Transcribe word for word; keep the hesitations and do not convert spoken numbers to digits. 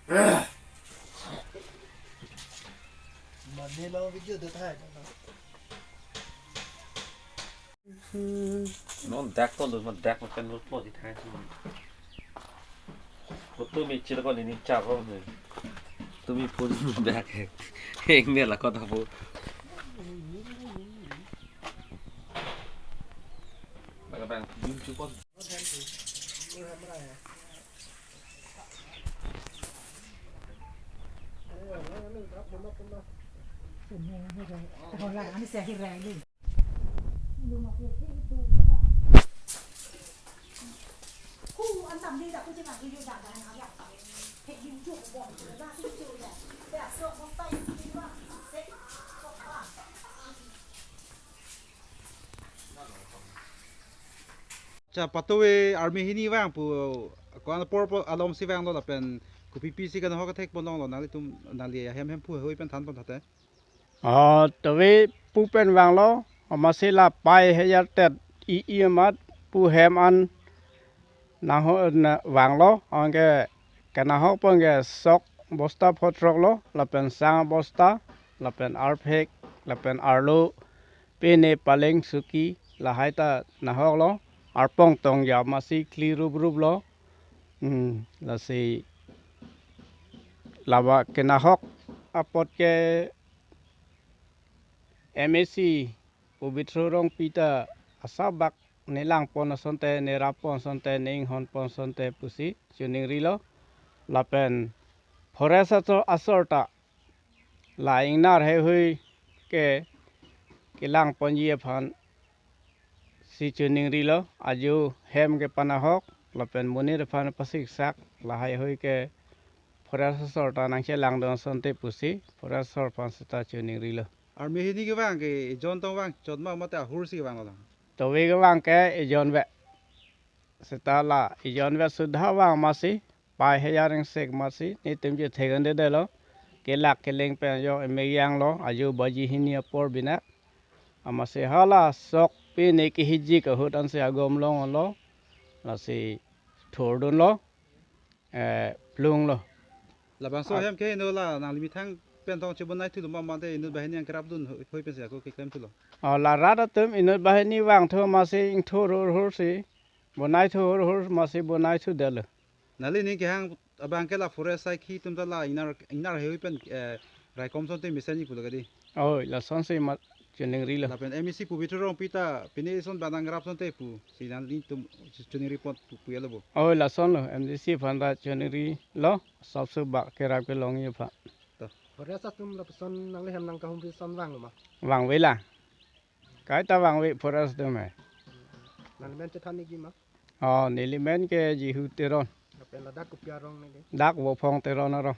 Mane lo video de thai. Non dak ko lo, non dak ko pen lo po di thai. Ko tu mi chir ko ni ni cha ko ni. Tu mi phone dak. Heng ne la ko ta po. Bang bang yum chu ko. Cha, patuve army hini vang pu, ko-an apor apor alom si vanglo lapen kopi pisi kanahok kethek pon longlo, nanglitum nangli ahem hem pu hoi pen than pon thate. Oh, tuve pu pen vanglo, amatsi la pai hejar tet i i amat pu hem an nangho na vanglo, anke kanahok pon ke sok bosta phongrok lo, lapen sang bosta, lapen arphek, lapen arlo, pine paleng suki, lahai ta nahok lo, arpong tong ja amatsi kli rup rup lo. Hmm, lasi laba kenahok apot ke M A C Pobitro Rongpi ta asabak ne lang pon asonte, ne rap pon asonte, ne inghon pon asonte pusi choningri lo. Lapen forest asor, asor ta la ingnar heihui ke kelang ponji aphan si choningri lo, ajo hem ke panahok lapen monit aphan pasiksak, lahai hui ke forest asor ta nangchelang dun asonte pusi forest asor aphan seta choningri lo. Army hini kevang ke ejon tong vang chot ma mate ahur si kevang lo? Tuve kevang ke ejon ve. Seta la ejon ve sudha vang amatsi pai hejar ingsek amatsi netum je thegan de de lo. Kelak keleng pen jo emek yang lo, ajo baji hini apor binak. Amatsi hala sok pine kehijik ahut ansi agom long lo. Lasi thurdun lo, eh, plung lo. Labangso Ah. hem ke inut la nangli methang pen tong chebonai thulo ma mate inut banghini nangkerap dun hoi, hoi pensi ako keklem thulo? Oh, la rat atum inut banghini vangthu amatsi ingthur hur hur si, bonai thu hur hur amatsi bonai thu det lo. Nangli ning kehang abang ke la forest asaikhi atum ta la ingnar, ingnar heihui pen, eh, raikom asonte mesenji pulo kadi. Oh, lasonsi mat choningri lo. Lapen M A C Pobitro Rongpi ta pine ison bang nangrap asonte pusi nanglitum choningri pon pu, pu ya lo bo? Oh, lason lo, M A C aphan ta choningri lo, sop su bak kerap kelongji aphan. To. Forest atum lapuson nangli hem nangkahumri ason vanglo ma? Vangve la. Kaita vangve forest atum he. Nangli men chethan niji ma? Oh, neli men ke Jihu Teron. Lapen ladak kopi arong neli? Dak Vophong Teron arong.